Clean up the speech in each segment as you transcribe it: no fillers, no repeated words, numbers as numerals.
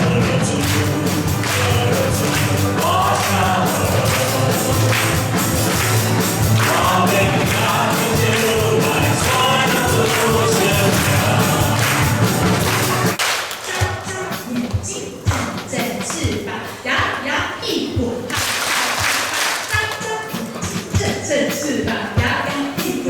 眼睛睁翅膀，搖搖屁股，哈哈哈，張張眼睛振振翅膀，搖搖屁股。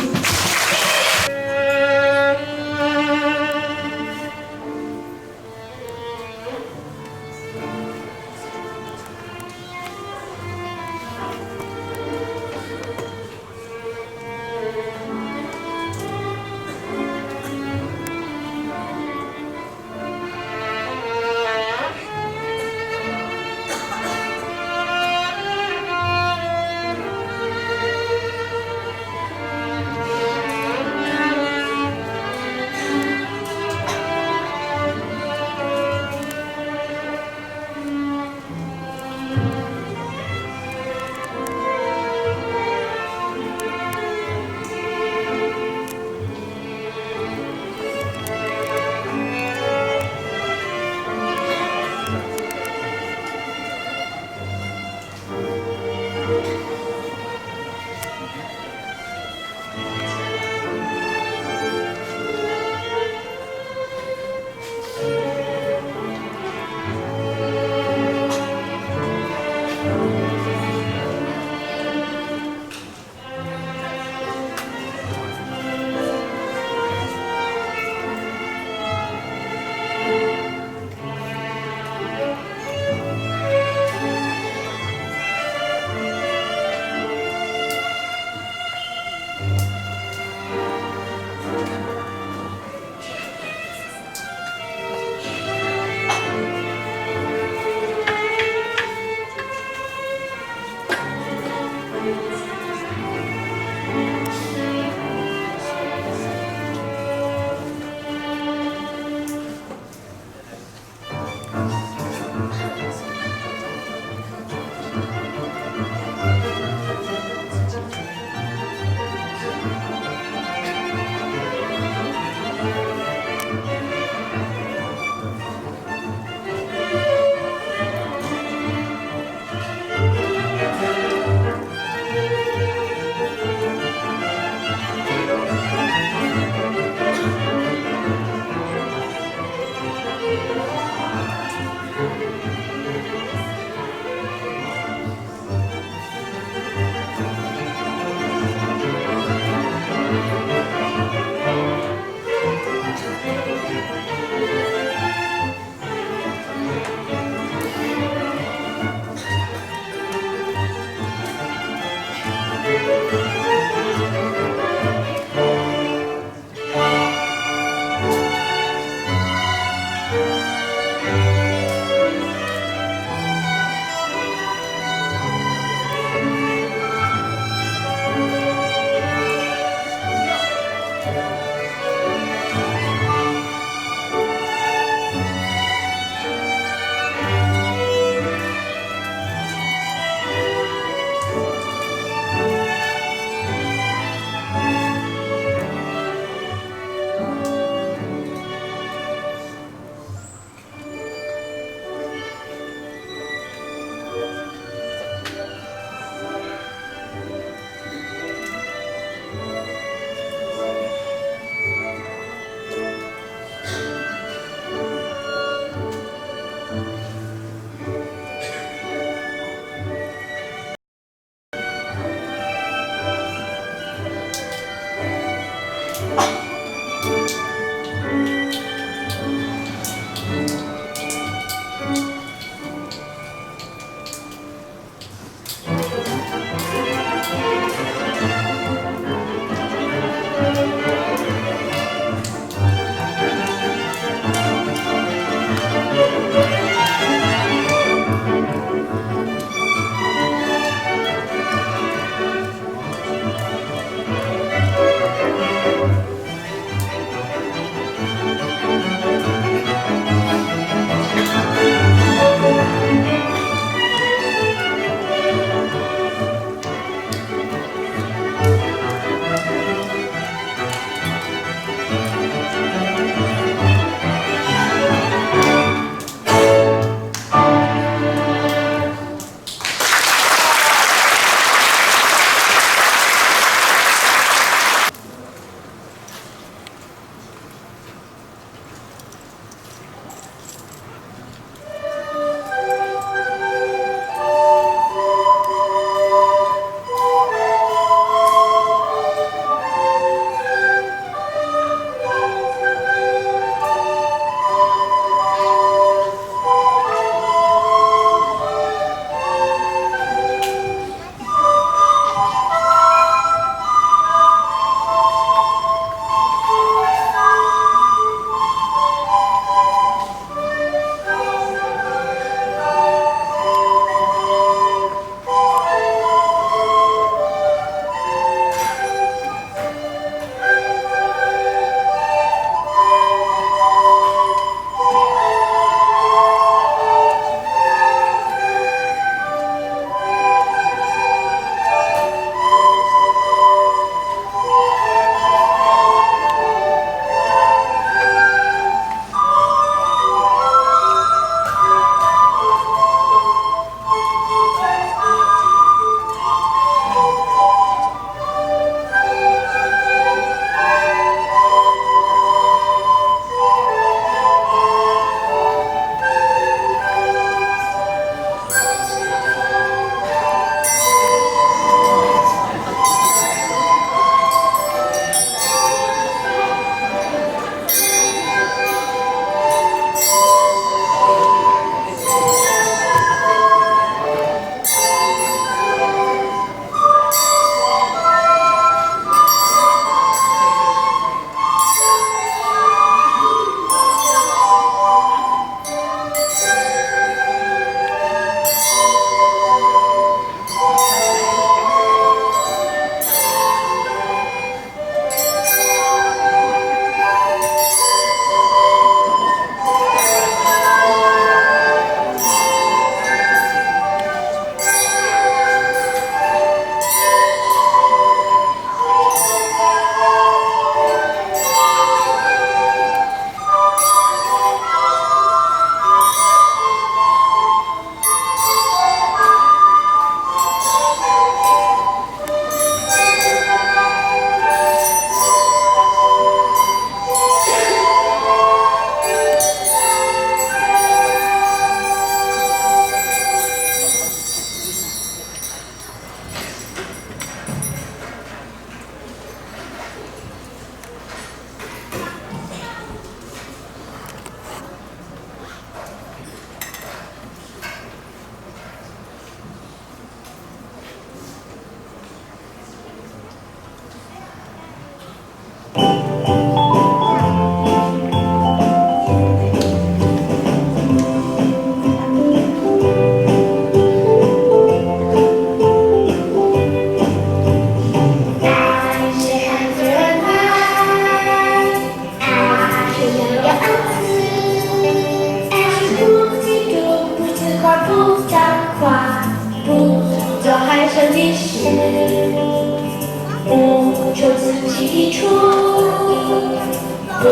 不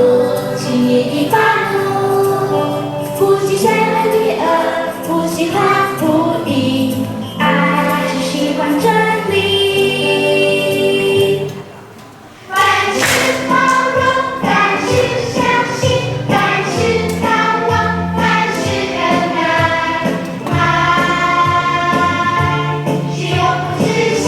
輕易的發怒，不是善良的惡，不喜歡不義，愛是喜歡真理。凡事包容，凡事相信，凡事盼望，凡事忍耐。愛是永不止息。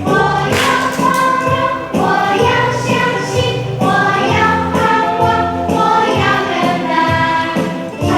我要包容，我要相信，我要盼望，我要忍耐。愛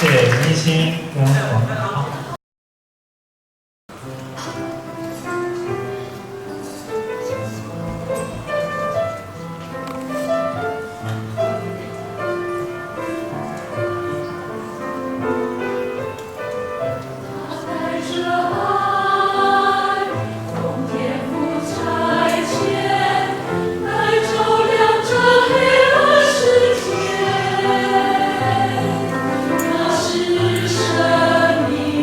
謝謝林立青跟王浩。帶著愛，奉天父差遣，來照亮這黑暗世界。那是生命。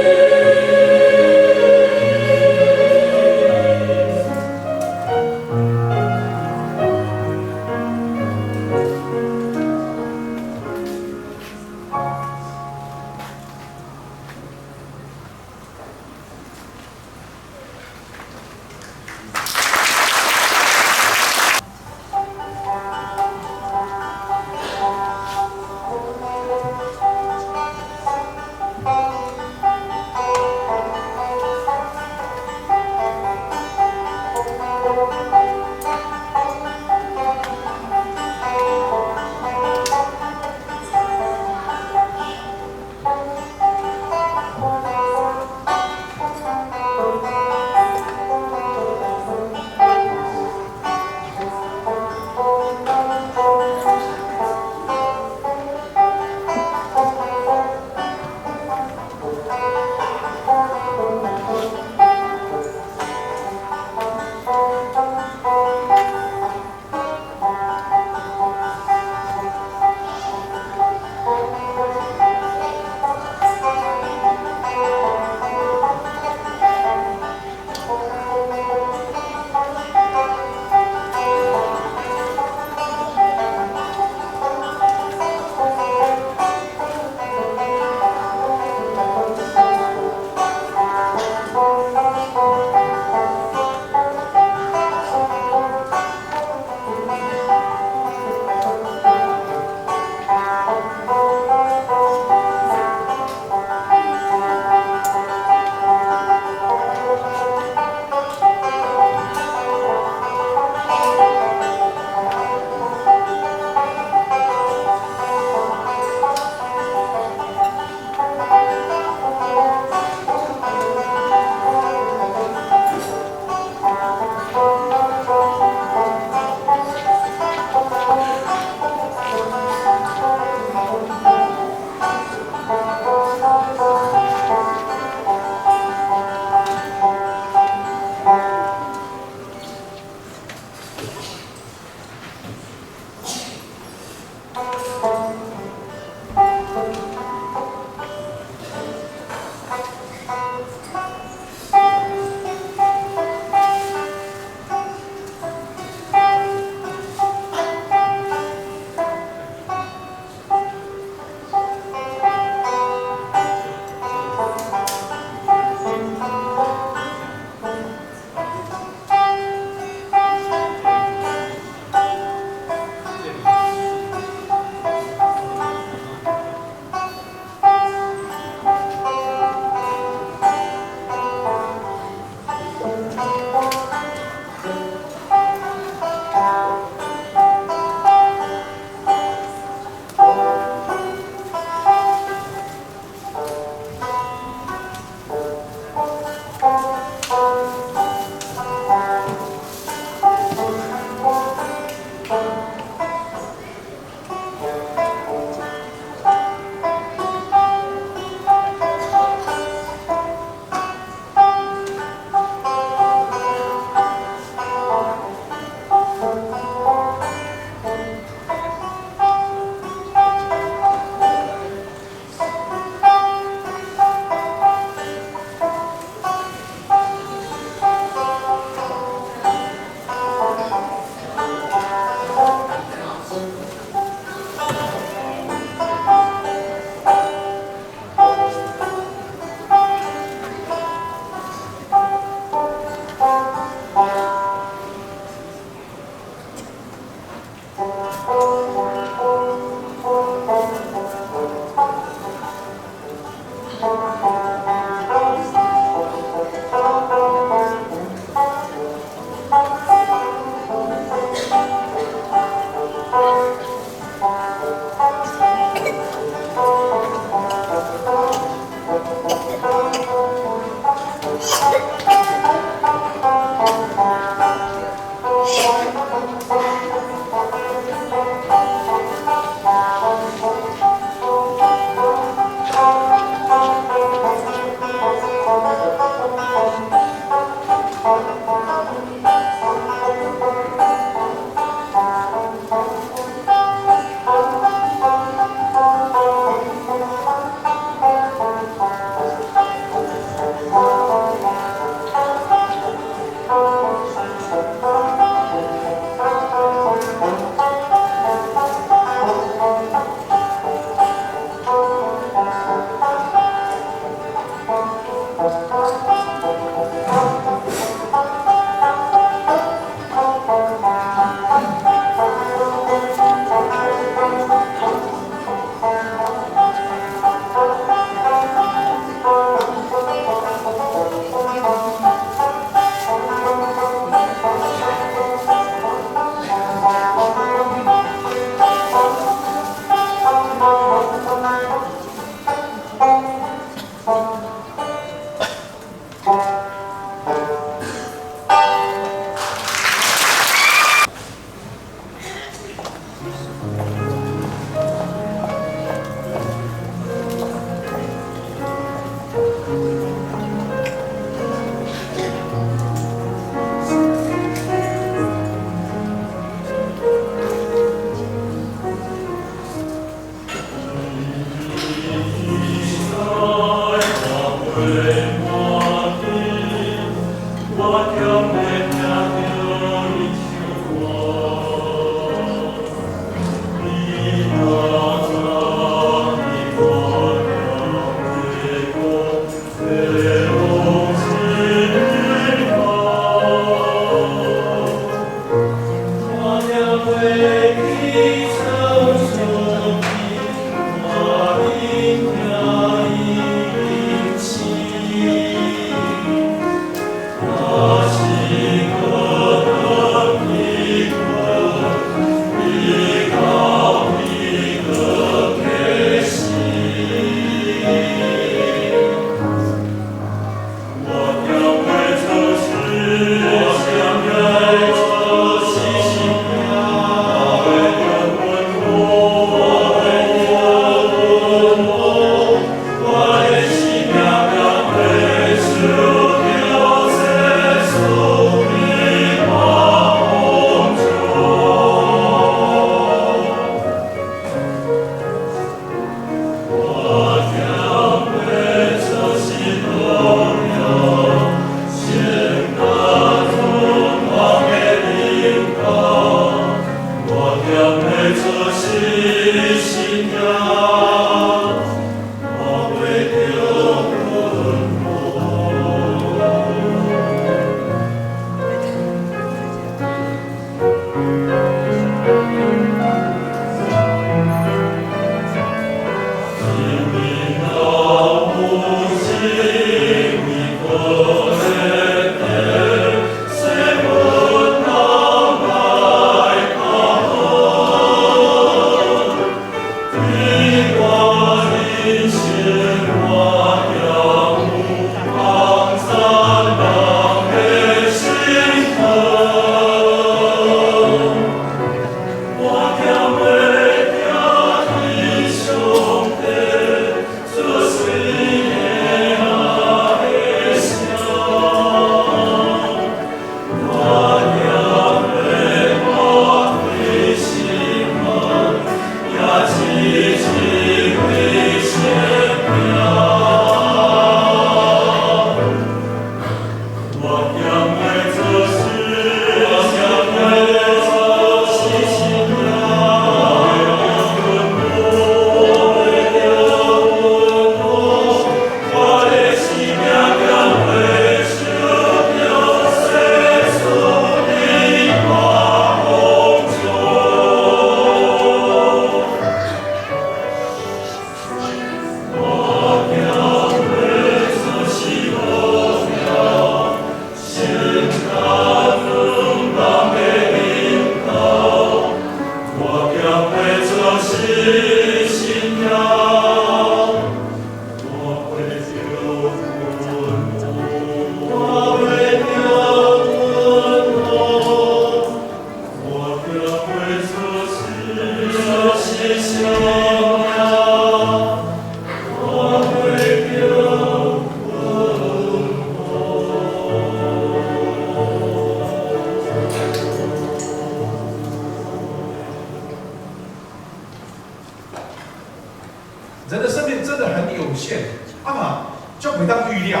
就袂當預料。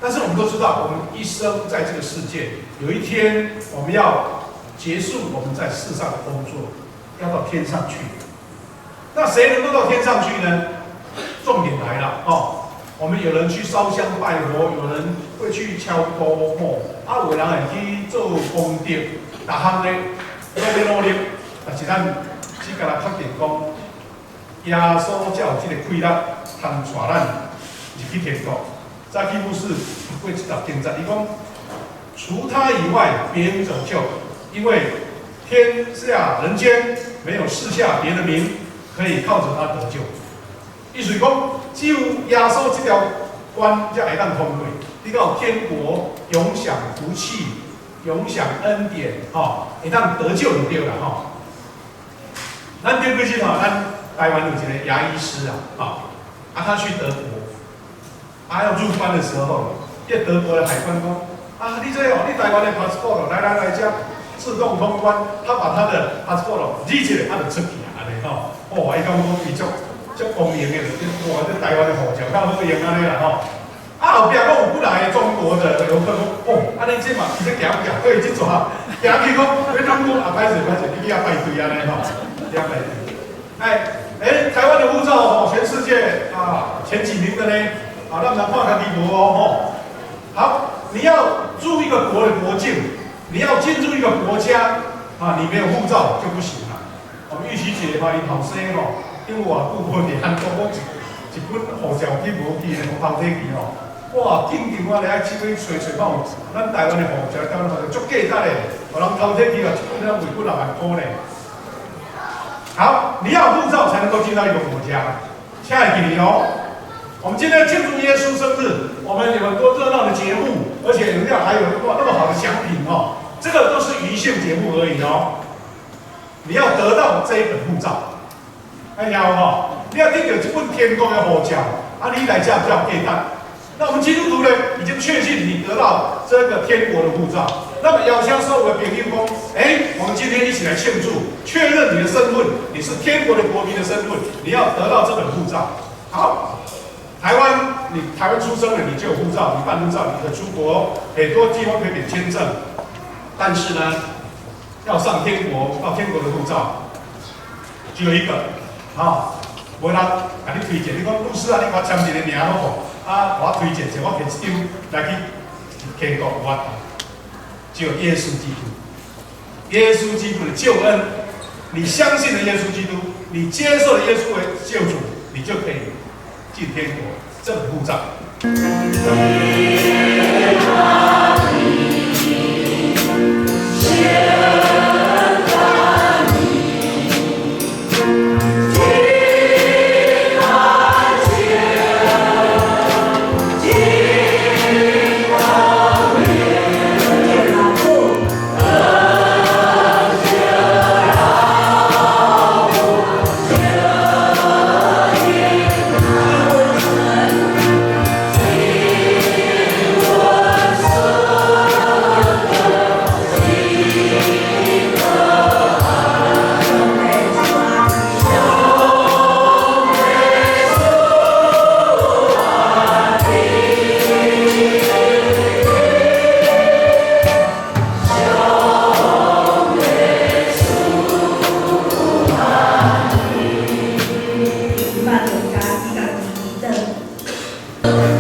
但是我們都知道，我們一生在這個世界，有一天我們要結束我們在世上的工作，要到天上去。那誰能夠到天上去呢？重點來了哦，我們有人去燒香拜佛，有人會去超度吼，啊，有的人會去做功德，逐項呢都欲努力。但是咱只共咱確定講，耶穌才有這個氣力，通帶咱入去天國。扎基牧師讀過這節經節，伊講除他以外，別無拯救，因為天下人間沒有賜下別的名，可以靠着他得救。意思講，只有耶穌這條關才會當通過，你到天國永享福氣、永享恩典，吼，會當得救就對啦，吼。咱頂幾日吼，咱台灣有一個牙醫師啊，吼，啊，他去德國，啊，要入關的時候，這德國的海關講，啊，你這哦，你台灣的 passport 來來來，這自動通關，他把他的 passport 撕起來，他就出去啊，按呢吼，哦，伊講講伊足足光榮的，哇，這台灣的護照較好用按呢啦吼。啊，後壁閣有幾來中國的遊客講，哦，按呢這嘛，伊這行不行？可以這逝，行去講，欲通過啊，歹勢歹勢，你去遐排隊按呢吼，遐排隊。哎哎，台灣的護照吼，全世界啊前幾名的呢，啊，咱們看家己無哦吼。好，你要入一個國的國境，你要進入一個國家啊，你沒有護照就不行了。我們玉琪姐嘛，伊後生吼，因為偌久無佇韓國，講一本護照去無去，無偷提去吼。哇，緊張我咧愛手去揣揣看有咱台灣的護照，台灣護照足價值的，予人偷提去啊，一本咱賣幾若萬箍呢。好，你要護照才能夠進到一個國家，請會記得哦。我們今天慶祝耶穌生日，我們有很多熱鬧的節目，而且人家還有那麼好的獎品哦。這個都是餘興節目而已哦。你要得到這一本護照，哎呀吼，你要得到這本天國的護照，啊，你來這才有價值。那我們基督徒呢，已經確信你得到這個天國的護照。那麼邀請所有的朋友講，哎，我們今天一起來慶祝，確認你的身份，你是天國的國民的身份，你要得到這本護照。好，台灣，你台灣出生的，你就有護照，你辦護照，你可出國，很多地方可以免簽證。但是呢，要上天國，到天國的護照，只有一個。好，無人共你推薦，你講牧師啊，你給我簽一個名好無？啊，我推薦一下，我提一張來去天國，我只有耶穌基督，耶穌基督的救恩，你相信了耶穌基督，你接受了耶穌為救主，你就可以進天國。這本護照。 爸就家己家己等。